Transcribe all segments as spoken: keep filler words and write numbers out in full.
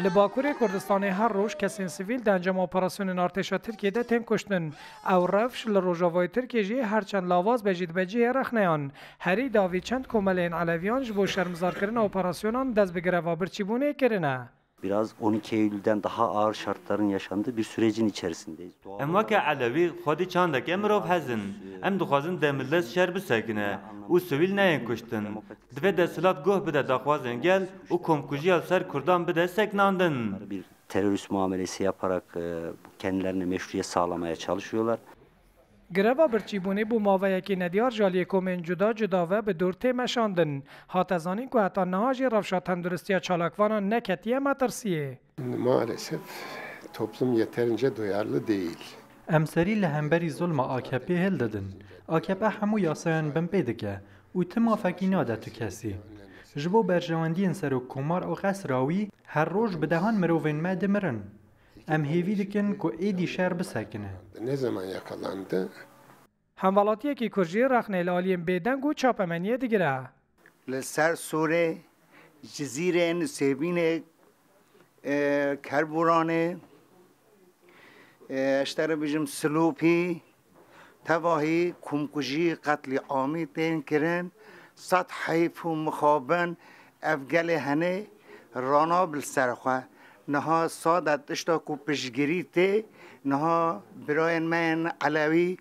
Li Bakurê Kurdistanê her roj kesên sivîl di encama operasyonên artêşa Tirkiyê de tên kuştin. Ew rewş li rojavayê Tirkiyê jî her çend lawaz be jî dibe cihê rexneyan. Herî dawî çend komeleyên Eleviyan ji bo şermizarkirina operasyonan dest bi greva birçîbûnê kirine. Biraz on iki Eylül'den daha ağır şartların yaşandığı bir sürecin içerisindeyiz. Em weke Elewî xwedî çandeke mirov hez in. Em dixwazin demildest şer bisekine û sivîl neyên kuştin. Divê desthilat guh bide daxwazên gel û komkujiya li ser Kurdan bide sekinandin. Bir terörist muamelesi yaparak, e, kendilerine meşruiyet sağlamaya çalışıyorlar. Greva birçîbûnê bû maveyekî nediyar ji aliyê komên cuda cuda ve bi dûr tê meşandin. Hate zanîn ku heta niha jî rewşa tenduristiya çalakvanan neketiye metirsiyê. Maalesef toplum yeterince duyarlı değil. Em serî li hemberî zulma A K P hildidin. A K P hemû yasayan binpê dike û ti mafekî nade tu kesî. Ji bo berjewendiyên serokkomar û qesra wî her roj bi dehan mirovên me dimirin. Em hêvî dikin ku êdî şer bisekine. Ne zaman yakalandı? Hemwelatiyekî Kurd jî rexnê li aliyên bêdeng û çapemeniyê digire. Li ser Sûrê, Cizîrê, Nisêbînê, e, Kerboranê, e, ez te re bijim Silopî, tevahî komkujî, qetlîamî tên kirin. Sed heyf û mixabin ev gelê henê rana bi li ser xwe. Niha sade tişta ku piştgirî tê, niha birayên me yên Elewî,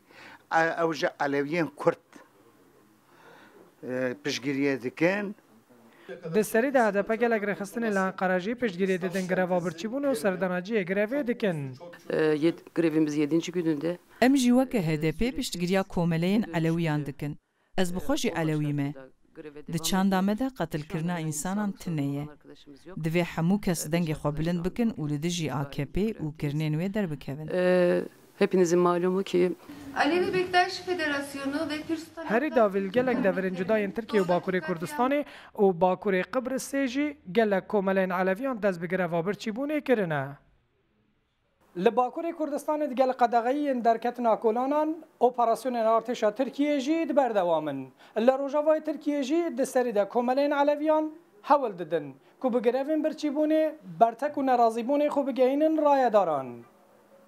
e, ew ji Elewiyên Kurd, e, piştgiriyê dikin. Di serî de H D P gelek rêxistinên li Enqere jî piştgiriyê didin greva birçîbûnê û serdana cihê grevê dikin. E, yed-, grevimiz yedinci gününde. Em jî weke H D P piştgiriya komeleyên Elewiyan dikin. Ez bi xwe jî Elewî me. Di çanda me de qetilkirina însanan tune ye. Divê hemû kes dengê xwe bilind bikin û li dijî A K P û kirinên wê derbikevin. E, hepinizin malumu ki Alevi Bektaş Federasyonu ve Kürt Herî dawî li gelek deverên cuda yên Tirkiye û Bakurê Kurdistanê û Bakurê Qibrisê jî gelek komeleyên Eleviyan dest bi greva birçîbûnê kirine. Li Bakurê Kurdistanê digel qedexeyiyên derketina kolanan, operasyonên artêşa Tirkiyê jî di berdewam in. Li Rojavayê Tirkiyê jî di serî de komeleyên Eleviyan hewl didin ku bi grevên birçîbûnê bertek û nerazîbûnê xwe bigehînin rayedaran.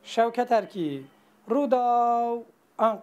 Şewket Erkî, Rûdaw, Enqere.